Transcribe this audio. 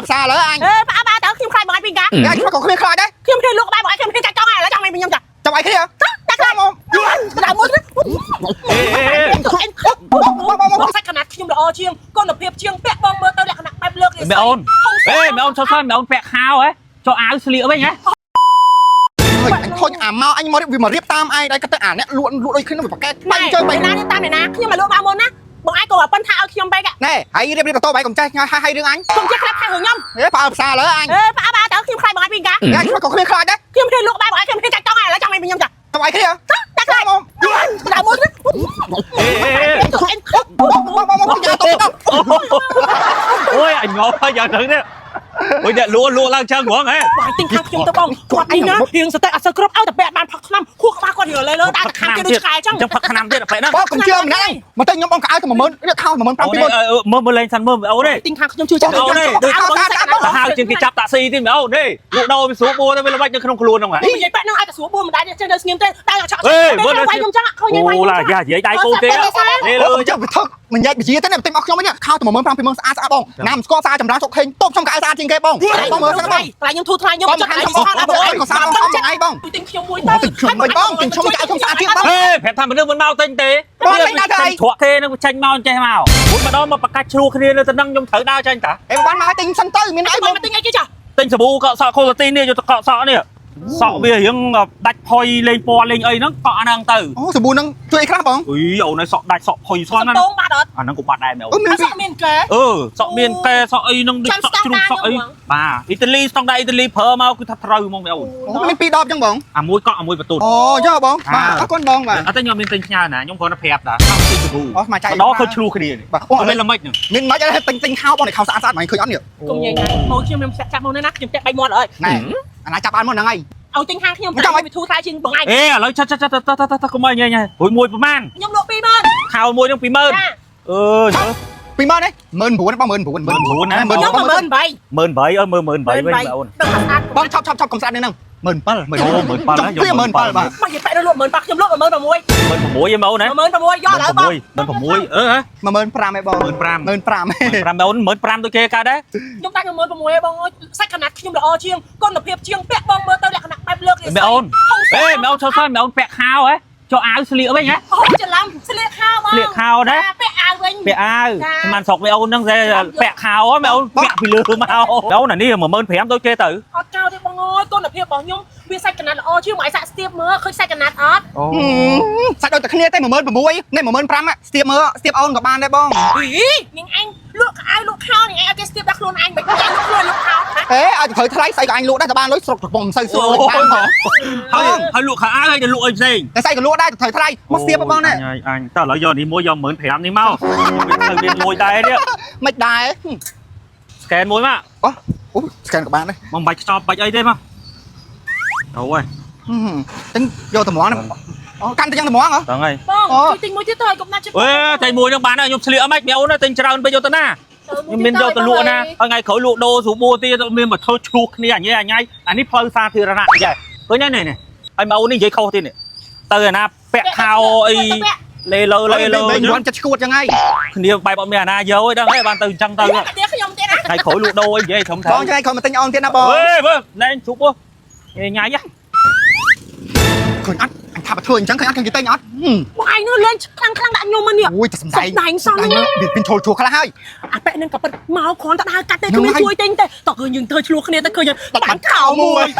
ផ្សារលើអញ អេប៉ាប៉ាតើខ្ញុំខ្លាចបងឯងពីកា ញ៉ាខ្ញុំក៏គ្មានខ្លាចដែរ ខ្ញុំហ៊ានលក់ក្បែរបងឯងខ្ញុំហ៊ានចាច់ចង់ឥឡូវចង់មិនខ្ញុំចា ចាំឲ្យគ្នា តែខ្លាចមកដល់មួយបងសាច់កណាត់ខ្ញុំល្អជាងគុណភាពជាងពាក់បងមើលទៅលក្ខណៈបែបលើក ម៉ែអូនអេម៉ែអូនឈប់សិនម៉ែអូនពាក់ខោហ៎ចុះអាវស្លៀកវិញហ៎ អញខូចអាមកអញមកវាមករៀបតាមឯងដែរក៏ទៅអាអ្នកលក់លក់ដូចគ្នាវាប្រកែកបាញ់ជើងបាញ់ ណាតាមណាខ្ញុំមកលក់មកមុនណាបងឯងក៏ប៉ិនថាឲ្យខ្ញុំបែក ណែហើយរៀបរៀបតោបែកកុំចេះហើយហើយរឿងអញ ខ្ញុំចេះខ្លាចខាងខ្ញុំ ហេប៉ាផ្សារលើអញ អេប៉ាប៉ាតើខ្ញុំខ្លាចបងឯងពីកា ញ៉ាខ្ញុំក៏គ្មានខ្លាចដែរ ខ្ញុំហ៊ានលក់ក្បែរបងឯងខ្ញុំហ៊ានចាច់ចង់ឥឡូវចង់មិនខ្ញុំចា ចាំឲ្យគ្នា តែខ្លាចមកដល់មួយ អេ បងបងបងយ៉ាតោ អូយអញងប់ហើយយ៉ាងហ្នឹងនេះអូយអ្នកលក់លក់ឡើងចឹងហ្មងហ៎ បងទិញខាងខ្ញុំទៅបងគាត់នេះណារៀងសតិអត់សូវគ្រប់ឲ្យតែពាក់បានផឹកថ្នាំខួរក្បាលគាត់រៀងលេលើដើរតែខាងគេដូចឆ្កែចឹង ចឹងផឹកថ្នាំទៀតបែបហ្នឹង បងកុំជឿម្នាក់ឯងមកទៅខ្ញុំបងកៅទៅ10000នេះខោ15000 20000 មើលមើលលេងសិនមើលអូននេះ ទិញខាងខ្ញុំជួយចាស់ សាហាវជាងគេចាប់តាក់ស៊ីទៀតអូននេះលក់ដូរវាស្រួលបួទៅវាល្បាច់នៅក្នុងខ្លួនហ្នឹងហ៎ និយាយបែបហ្នឹងឲ្យតែស្រួលបួមិនដែរចេះនៅស្ងៀមទេតែឆក់វាយខ្ញុំចឹងខូចវាយ អូ ខ្ញុំ ឡាយ៉ានិយាយដៃកូនទេនេះ លើ លើ ចាំវាថឹកមិនញែកវិជាទេទិញមកខ្ញុំវិញខោទៅ15000 20000ស្អាតស្អាតបងណាមស្គាល់ស្អាតចម្រើនសុកខេងតបខ្ញុំកៅស្អាតជាងគេបងបងមើលសិនបង ថ្លៃខ្ញុំធូរថ្លៃខ្ញុំ បង ចង់ ខាងខ្ញុំបង ឲ្យស្អាត បងក៏ស្អាតបងបងឯងបង ទិញខ្ញុំមួយទៅ ទិញខ្ញុំវិញបងទិញខ្ញុំចៅខ្ញុំស្អាតជាងបង ហេប្រាប់ថាមនុស្សមិនមកទិញទេជ្រក់គេនឹងចេញមកចេះមកមួយម្ដងមកប្រកាច់ជ្រួគ្នានៅទៅនឹងខ្ញុំត្រូវដើរចេញតា អេបានមកទិញសិនទៅមានអី បង បង មកទិញអីគេចា ទិញសាប៊ូកក់សក់ខូឡាទីននេះយកទៅកក់សក់នេះសក់វារៀងដាច់ផុយលេងពណ៌លេងអីហ្នឹងកក់អាហ្នឹងទៅ អូសាប៊ូហ្នឹងជួយអីខ្លះបង អុយអូនឯងសក់ដាច់សក់ផុយស្គាល់ណា តងបាត់អត់ អាហ្នឹងក៏បាត់ដែរមែនអូ អូមាន អត់សក់មានកែ អឺសក់មានកែសក់អីហ្នឹងដូចសក់ជ្រូកសក់អីបាទអ៊ីតាលីស្តង់ដាអ៊ីតាលីប្រើមកគឺថាត្រូវហ្មងមែនអូន អូមានពីរដបចឹងបង អាមួយកក់អាមួយបន្ទូត អូយកបងបាទអរគុណបងបាទ អត់ទេខ្ញុំមានទិញផ្ញើណាខ្ញុំគ្រាន់តែប្រាប់តាខោទិញសាប៊ូ អូមកចៃ ម្ដងឃើញឆ្លោះគ្នានេះ បាទអូ អូមានល្មិចហ្នឹង មានមិនអីទិញទិញខោបងខោស្អាតស្អាតមកឃើញអត់នេះ កុំញ៉ៃញ៉ៃមកខ្ញុំខ្ញុំចាប់មកណាខ្ញុំតាក់បែកមាត់អើយ ណែអាណាចាប់បានមកហ្នឹងហើយ ឲ្យទិញខាងខ្ញុំតែវាធូរថ្លៃជាងបងឯង អេឥឡូវឆាត់ឆាត់តតតតកុំឲ្យញ៉ៃញ៉ៃរួយមួយប្រហែល ខ្ញុំលក់20000 ខោមួយនឹង20000អឺ 20000ទេ19000បង19000 19000ណា ខ្ញុំ 19000 18000 18000អើមើល18000វិញបងអូន ដល់ស្អាត បងឆប់ឆប់ឆប់កុំស្អាតនេះហ្នឹង17000 អូ17000 ចង់ព្រា17000បាទ បើនិយាយបែកលក់10000ខ្ញុំលក់16000 16000ឯងបងអូនណា 16000យកឥឡូវបង 16000អឺហ៎ 15000ឯងបង 15000 15000 15000បងអូន15000ដូចគេកើតដែរ ខ្ញុំដាក់16000ឯងបងអើយសាច់កណាត់ខ្ញុំល្អជាងគុណភាពជាងពាក់បងមើលទៅលក្ខណៈបែបលើក ម៉ែអូនអេម៉ែអូនឈប់សិនម៉ែអូនពាក់ខោហ៎ចុះអាវស្លៀកវិញហ៎ អូច្រឡំស្លៀកខោបង ស្លៀកខោណា ពាក់អាវវិញ ពាក់អាវស្មានស្រុកម៉ែអូនហ្នឹងតែពាក់ខោហ៎ម៉ែអូនពាក់ពីលើមកអូនអានេះ15000ដូចគេទៅ អត់កោទេបងអើយគុណភាពរបស់ខ្ញុំវាសាច់កណាត់ល្អជាងមកឲ្យសាក់ស្ទាបមើលឃើញសាច់កណាត់អត់ អូ សាច់ដូចតែគ្នាទេ16000នេះ15000ស្ទាបមើលស្ទាបអូនក៏បានដែរបង អីនាងឯងលក់ខោអាវលក់ខោនាងឯងឲ្យគេស្ទាបដល់ខ្លួនឯងមិនឯងលក់ខ្លួនលក់ខោហ៎ អេឲ្យត្រូវថ្លៃស្អីក៏អញលក់ដែរតែបានលុយស្រុកកំពុងមិនសូវស្រួលបានផង ហើយហើយលក់ខោអាវហើយទៅលក់អីផ្សេង តែស្អីក៏លក់ដែរត្រូវថ្លៃមកស្ទាបបងណែ អញតើឥឡូវយកនេះមួយយក15000នេះមកវាទៅមានលុយដែរនេះ មិនដែរ scan មួយមក អូអូ scan ក៏បានដែរ មកមិនបាច់ខ្ចប់បាច់អីទេមកអូយ ទាំងយកតម្រងអូកាន់តែយ៉ាងតម្រងហ៎ ហ្នឹងហើយ បងជួយទិញមួយទៀតទៅឲ្យកុំណាត់ចិត្ត អេតែមួយនឹងបានហើយខ្ញុំស្លៀកអត់ម៉េចមីអូនទិញច្រើនពេកយកទៅណាខ្ញុំមានយកទៅលក់ណាហើយថ្ងៃក្រោយលក់ដូរស្រួលបួទៀតមានមកធ្វើឆ្លោះគ្នាអញអញអានេះផ្លូវសាធារណៈចេះឃើញទេនេះហើយមីអូននេះនិយាយខុសទៀតនេះទៅអាណាពាក់ខោអីលេលើលេលើ វិញចិត្តឈួតចឹងហើយ គ្នាបែបអត់មានអាណាយកឯងដឹងហើយបានទៅអញ្ចឹងទៅ ទៀតខ្ញុំទៀតណា ថ្ងៃក្រោយលក់ដូរអីនិយាយត្រឹមត្រូវ បងថ្ងៃក្រោយមកទិញអូនទៀតណាបង អេមើលណែជប់ញ៉ៃញ៉ៃ ឃើញអត់អញថាបើធ្វើអញ្ចឹងឃើញអត់ឃើញគេទិញអត់ បងឯងនោះលេងខ្លាំងខ្លាំងដាក់ខ្ញុំមកនេះ អូយតែសំដែង សំដែងសោះ វាមានឈោលជួខ្លះហើយ អាប៉ែនឹងក៏ពិតមកគ្រាន់តែដើរកាត់ទេគ្មានជួយទិញទេតោះឃើញយើងធ្វើឆ្លោះគ្នាទៅឃើញ បា បាន នខោ ខោ មួ មួយ យ